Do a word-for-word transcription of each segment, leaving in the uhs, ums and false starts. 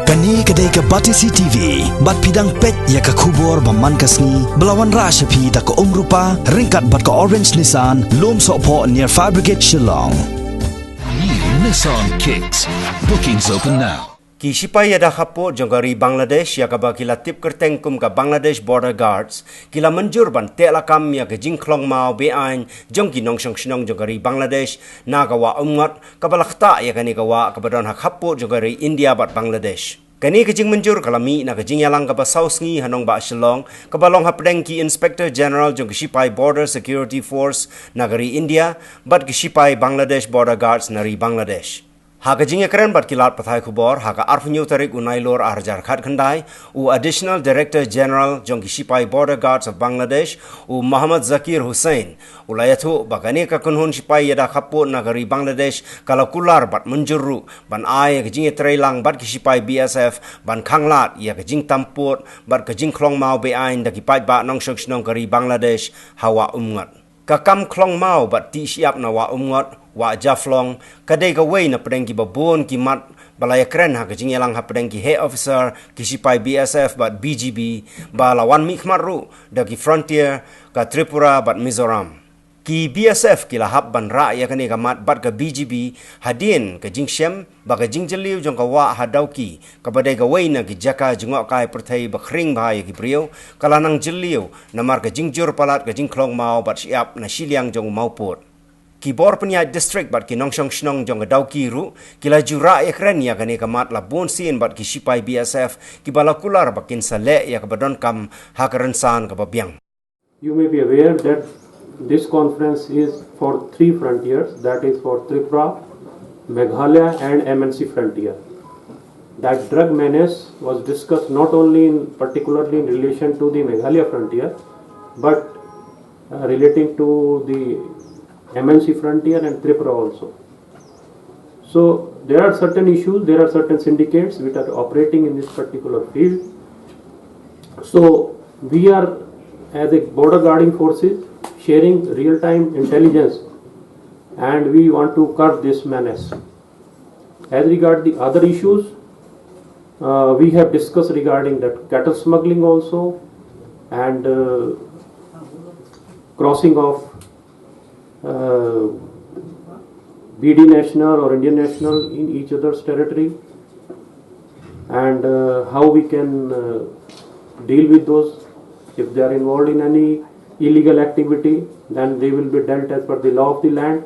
Kane ka dei ka Batesi T V, bad phi dang peit ïa ka khubor ba man ka sngi, ba la wanrah sha phi da ka Umrupa, ryngkat bad ka Orange Nissan, Lumsohphoh near Fire Brigade Shillong. New Nissan Kicks. Bookings open now. Ki shipai ïada khappud jong ka ri Bangladesh, ïa kaba ki la tip kyrteng kum ka Bangladesh Border Guards, ki la mynjur ban teh lakam ïa ka jingkhlong maw beaiñ jong ki nongshong shnong jong ka ri Bangladesh na ka wah Umngot, kaba la ktah ïa kane ka wah kaba don ha khappud jong ka ri India bad Bangladesh. Kane ka jingmynjur ka la mih na ka jingïalang kaba saw sngi ha nongbah Shillong, kaba long hapdeng ki Inspector General jong ki shipai Border Security Force na ka ri India bad ki shipai Bangladesh Border Guards na ri Bangladesh. Ha ka jingïakren bad ki lad pathai khubor, ha ka arphew hynñiew tarik u Nailur arhajar khatkhyndai, u Additional Director General jong ki shipai Border Guards of Bangladesh, u Mohammad Zakir Hussain, u la ïathuh ba kane ka kynhun shipai ïada khappud na ka ri Bangladesh ka la kular bad mynjur ruh ban ai ka jingïatreilang bad ki shipai B S F ban khanglad ïa ka jingtampud bad ka jingkhlong maw beaiñ da ki paidbah nongshong shnong ka ri Bangladesh ha wah Umngot. Ka kam khlong maw bad tih shyiap na wah Umngot, wah Jaflong, ka dei kawei na pdeng kiba bun ki mat ba la ïakren ha ka jingïalang hapdeng ki heh officer, ki shipai B S F bad B G B, ba la wan mihkhmat ruh da ki frontier ka Tripura bad Mizoram. Ki B S F ki la hap ban rah ïa kane ka mat bad ka B G B hadien ka jingshem ba ka jingjylliew jong ka wah ha Dawki, kaba dei kawei na ki jaka jngohkai pyrthei ba khring bha ïa ki briew, ka la nang jylliew namar ka jingjur palat ka jingkhlong maw bad shyiap na shiliang jong u mawpud. Ki bor pynïaid district bad ki nongshong shnong jong ka Dawki ruh ki la ju rah ïakren ïa kane ka mat la bun sien bad ki shipai B S F kiba la kular ba kin sa leh ïa kaba donkam ha ka rynsan kaba biang. You may be aware that this conference is for three frontiers, that is for Tripura, Meghalaya and M N C frontier. That drug menace was discussed not only in, particularly in relation to the Meghalaya frontier, but uh, relating to the M N C frontier and Tripura also. So there are certain issues, there are certain syndicates which are operating in this particular field. So we are, as a border guarding forces, sharing real-time intelligence, and we want to curb this menace. As regard the other issues, uh, we have discussed regarding that cattle smuggling also, and uh, crossing of uh, B D national or Indian national in each other's territory, and uh, how we can uh, deal with those. If they are involved in any illegal activity, then they will be dealt as per the law of the land,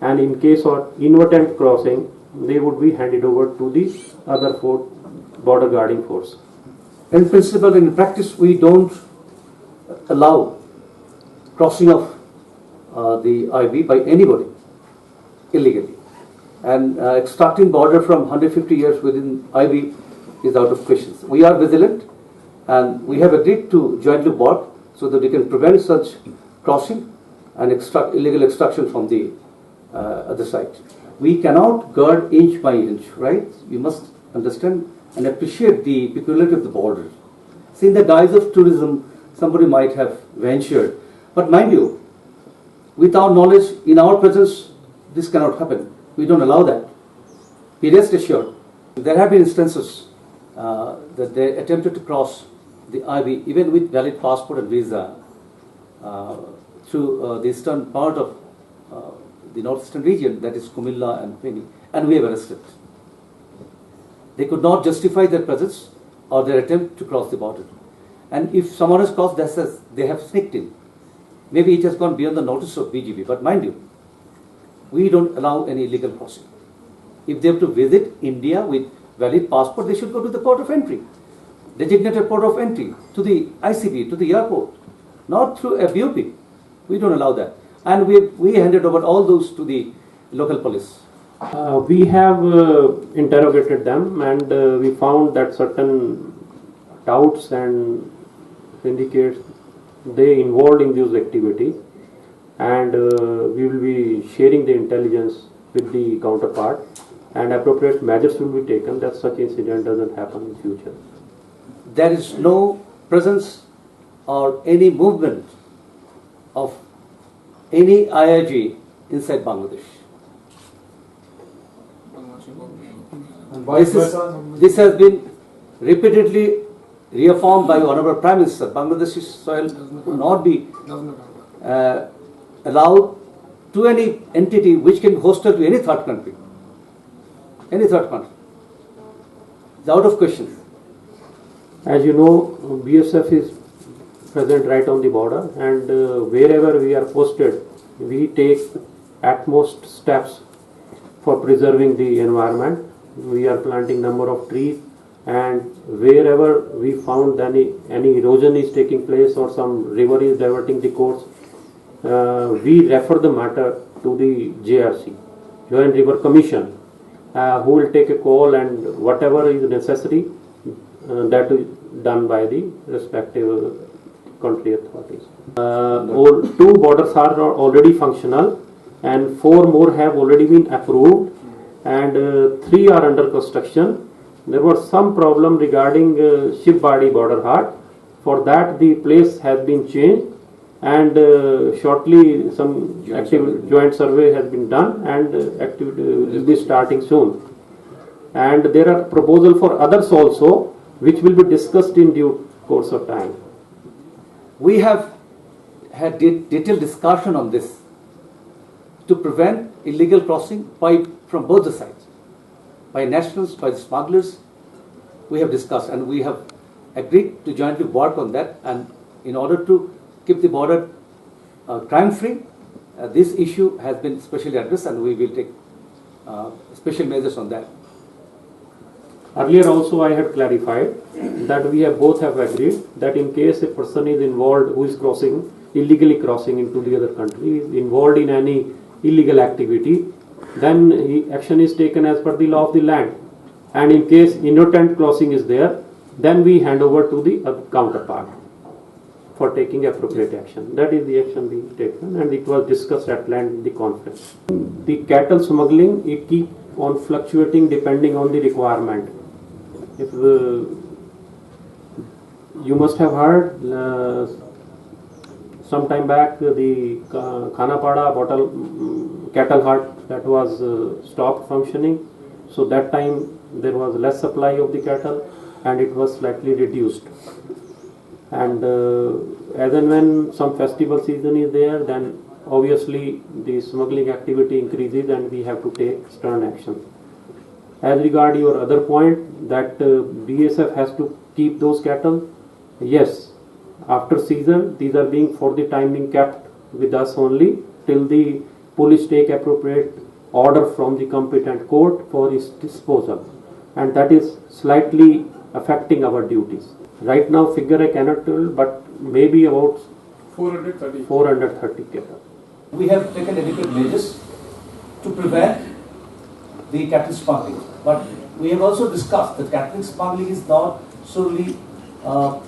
and in case of inadvertent crossing, they would be handed over to the other four border guarding force. In principle, in practice, we don't allow crossing of uh, the I B by anybody illegally. And uh, extracting border from hundred fifty years within I B is out of questions. We are vigilant, and we have agreed to jointly work so that we can prevent such crossing and extract illegal extraction from the uh, other side. We cannot guard inch by inch, right? You must understand and appreciate the peculiarity of the border. See, in the guise of tourism, somebody might have ventured. But mind you, with our knowledge, in our presence, this cannot happen. We don't allow that. Be rest assured. There have been instances uh, that they attempted to cross the I B, even with valid passport and visa, uh, through uh, the eastern part of uh, the northeastern region, that is Kumilla and Feni, and we have arrested. They could not justify their presence or their attempt to cross the border. And if someone has crossed, that says they have sneaked in. Maybe it has gone beyond the notice of B G B, but mind you, we don't allow any illegal crossing. If they have to visit India with valid passport, they should go to the port of entry, designated port of entry, to the I C P, to the airport, not through a B O P. We don't allow that. And we, we handed over all those to the local police. Uh, we have uh, interrogated them, and uh, we found that certain touts and syndicates, they involved in this activity, and uh, we will be sharing the intelligence with the counterpart, and appropriate measures will be taken that such incident doesn't happen in future. There is no presence or any movement of any I R G inside Bangladesh. This, is, this has been repeatedly reaffirmed by Honorable Prime Minister, Bangladeshi soil will not be uh, allowed to any entity which can hostel to any third country. Any third country. It's out of question. As you know, B S F is present right on the border, and uh, wherever we are posted, we take utmost steps for preserving the environment. We are planting number of trees, and wherever we found any, any erosion is taking place or some river is diverting the course, uh, we refer the matter to the J R C, Joint River Commission, uh, who will take a call, and whatever is necessary, uh, that is done by the respective country authorities. Uh, all, two borders are already functional, and four more have already been approved, and uh, three are under construction. There was some problem regarding uh, Shivbari border hut. For that, the place has been changed, and uh, shortly some Joint active survey. Joint survey has been done, and uh, activity will be starting soon. And there are proposal for others also, which will be discussed in due course of time. We have had de- detailed discussion on this to prevent illegal crossing by from both the sides, by nationals, by the smugglers. We have discussed and we have agreed to jointly work on that. And in order to keep the border uh, crime free, uh, this issue has been specially addressed, and we will take uh, special measures on that. Earlier also I had clarified that we have both have agreed that in case a person is involved who is crossing, illegally crossing into the other country, is involved in any illegal activity, then he, action is taken as per the law of the land. And in case intent crossing is there, then we hand over to the uh, counterpart for taking appropriate action. That is the action being taken, and it was discussed at length in the conference. The cattle smuggling, it keep on fluctuating depending on the requirement. If uh, you must have heard, uh, some time back, the Ka- Khanapara bottle mm, cattle hut that was uh, stopped functioning. So that time there was less supply of the cattle, and it was slightly reduced. And uh, as and when some festival season is there, then obviously the smuggling activity increases, and we have to take stern action. As regard your other point that uh, B S F has to keep those cattle, yes, after season these are being for the time being kept with us only till the police take appropriate order from the competent court for its disposal, and that is slightly affecting our duties. Right now, figure I cannot tell, but maybe about four hundred thirty. four hundred thirty cattle. We have taken adequate measures to prevent the cattle smuggling. But we have also discussed that cattle smuggling is not solely uh,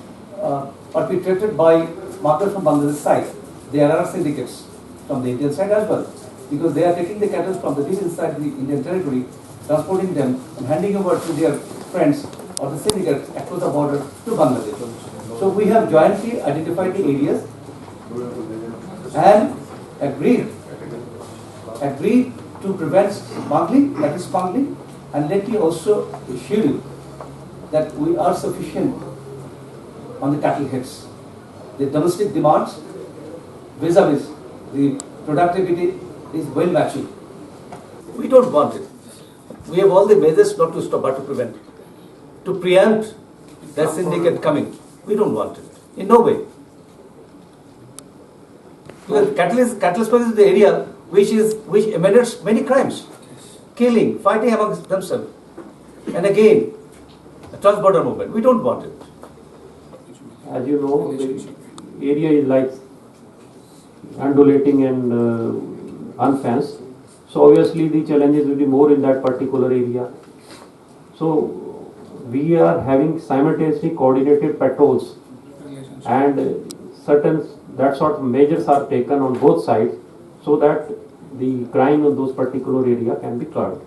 uh, perpetrated by smugglers from Bangladesh side. There are syndicates from the Indian side as well, because they are taking the cattle from the beach inside the Indian territory, transporting them and handing over to their friends or the syndicates across the border to Bangladesh. So we have jointly identified the areas and agreed, agreed to prevent smuggling, that is smuggling, and let me also assure you that we are sufficient on the cattle heads. The domestic demands vis-a-vis the productivity is well matching. We don't want it. We have all the measures not to stop but to prevent it. To preempt that syndicate coming, we don't want it. In no way. Because cattle is, cattle smuggling is the area which is which emanates many crimes, killing, fighting amongst themselves, and again, a trans-border movement. We don't want it. As you know, the area is like undulating and uh, unfenced. So obviously the challenges will be more in that particular area. So we are having simultaneously coordinated patrols and certain that sort of measures are taken on both sides so that the crime in those particular area can be curbed.